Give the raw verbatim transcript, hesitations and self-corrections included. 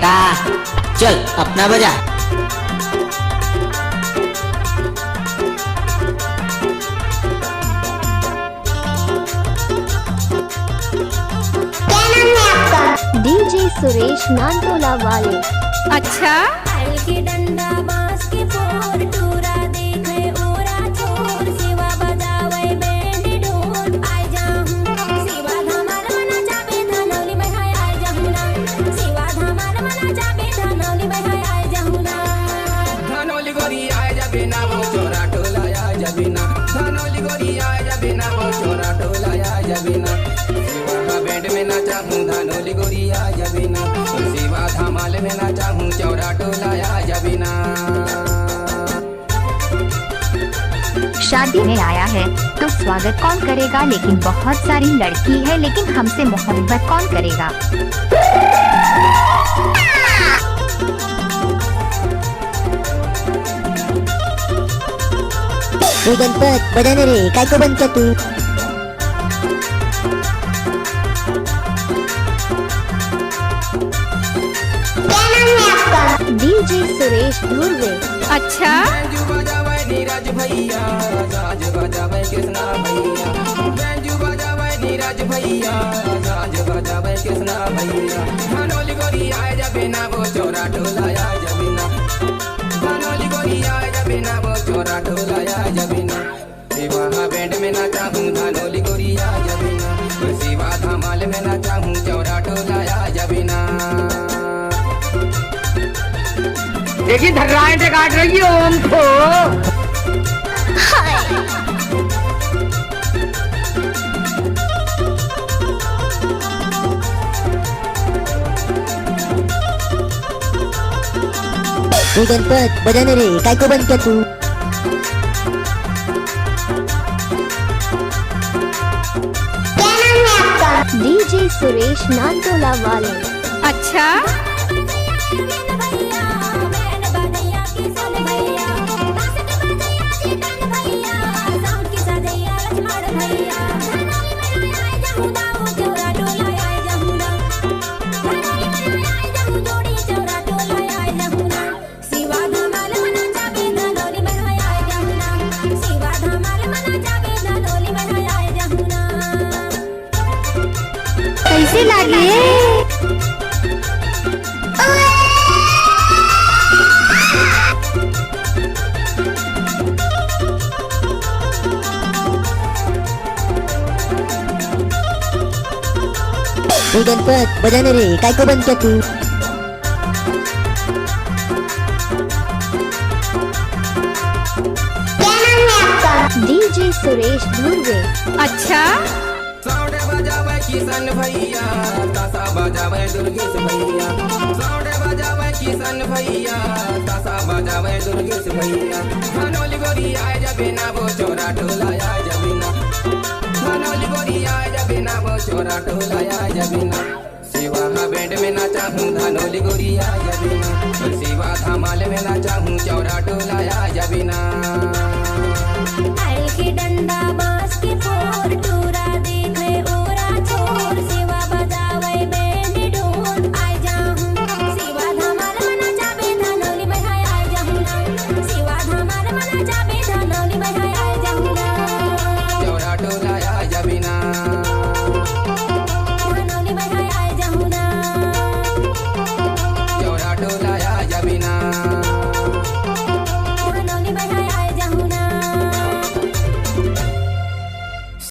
का? चल, अपना बजा। क्या नाम है आपका? डीजे सुरेश नानटोला वाले। अच्छा। के डंडा बांस के फोर टूरा देखे ओरा छोर, सेवा बजावे बैंड ढोल। आय जाहूं सेवा धमाल मना चाबे धनौली में है, आय जाहूं ना सेवा धमाल मना चाबे धनौली में है, आय जाहूं ना। धनौली गोरी आय जाबे ना वो चौरा टोला आय जाबे ना। धनौली गोरी आय जाबे ना वो चौरा टोला आय जाबे ना। सेवा का बैंड में नाचा हूँ धनौली गोरी आय जाबे ना। सेवा धमाल में नाचा हूँ चौरा टोला आय जाबे ना। शादी में आया है तो स्वागत कौन करेगा, लेकिन बहुत सारी लड़की है, लेकिन हमसे मोहब्बत कौन करेगा? ए गणपत, बजा ना रे, काय को बंद क्या तू? क्या नाम है आपका? डीजे सुरेश धुर्वे। अच्छा। बैंजू बजावे नीरज भैया, झांझ बजावे कृष्णा भैया। बैंजू बजावे नीरज भैया, झांझ बजावे कृष्णा भैया। धनौली गोरी आय जाबे ना वो चौरा टोला आय जाबे ना। धनौली गोरी आय जाबे ना वो चौरा टोला आय जाबे ना। सेवा बैंड में नाचा हूँ धनौली गोरी आय जाबे ना। सेवा धमाल में नाचा हूँ चौरा टोला आय जाबे ना। देखी धर्राएं ते काट रही हो हमको। ए गणपत, बजा ना रे, काय को बंद क्या तू? क्या नाम है आपका? डीजे सुरेश नानटोला वाले। अच्छा। कैसे लागे? ए गणपत, बजा ना रे, काय को बंद क्या तू? क्या नाम है आपका? डीजे सुरेश धुर्वे। अच्छा। साउंड बजावे किशन भैया, ताशा बजावे दुर्गेश भैया। साउंड बजावे किशन भैया, ताशा बजावे दुर्गेश भैया। धनौली गोरी आय जाबे ना वो चौरा टोला आय जाबे ना। धनौली गोरी आय जाबे ना वो चौरा टोला आय जाबे ना। सेवा हा बैंड में नाचा हूँ धनौली गोरी आय जाबे ना। सेवा धमाल में नाचा हूँ चौरा टोला आय जाबे ना।